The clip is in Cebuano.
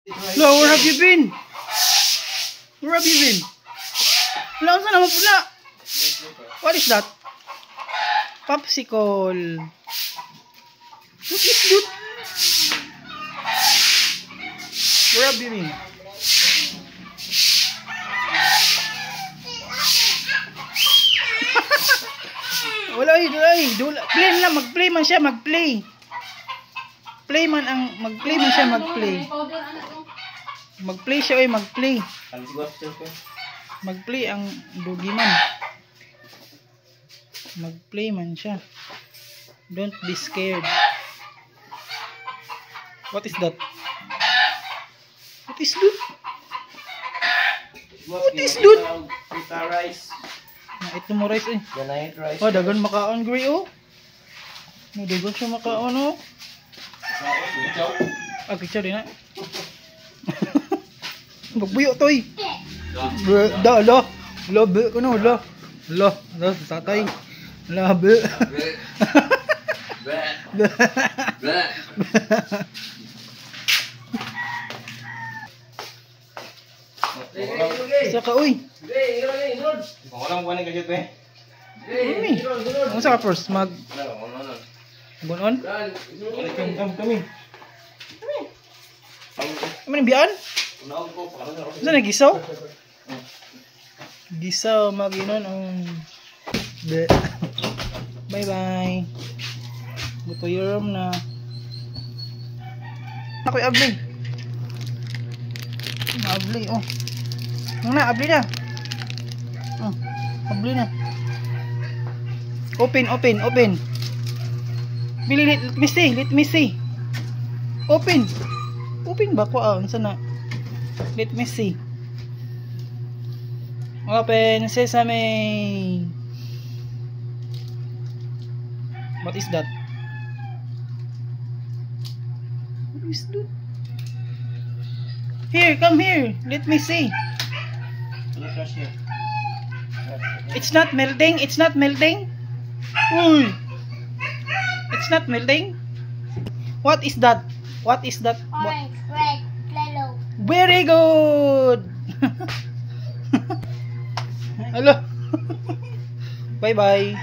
Lo, where have you been? Where have you been? Wala, saan naman pula? What is that? Popsicle. What is that? Where have you been? Wala ay, wala ay. Play lang, mag-play man siya, mag-play. Play man ang, mag-play man siya, mag-play. Mag-play siya, oy, mag-play. Mag-play ang dugi man. Mag-play man siya. Don't be scared. What is that? What is that? What is that? Pita rice. Ito mo rice eh. Ganite rice. Oh, dagan makaon gray oh. No, dagan siya makaon oh. Ah, kitsa din na. Magbuyo toy. Da la. La be kuno la. La, la tatay. La be. Be. Be. Sa ka uy. Walang buwan ka be. Umi. Ang sa ka first mag gunon. Come, kami. Ano yung bian? Saan na gisaw? Gisaw maginon ang be. Bye bye. Go to your room na. Ako'y abli. Abli oh. Nang na abli na. Oh, abli na. Open, open, open. Bili, let me see, let me see. Open. Open ba ko ah, unsa na? Let me see. Open sesame. What is that? What is that? Here, come here. Let me see. It's not melting. It's not melting. Uy. It's not melting. What is that? What is that? What? Orange, red, yellow. Very good. Hello. Bye bye.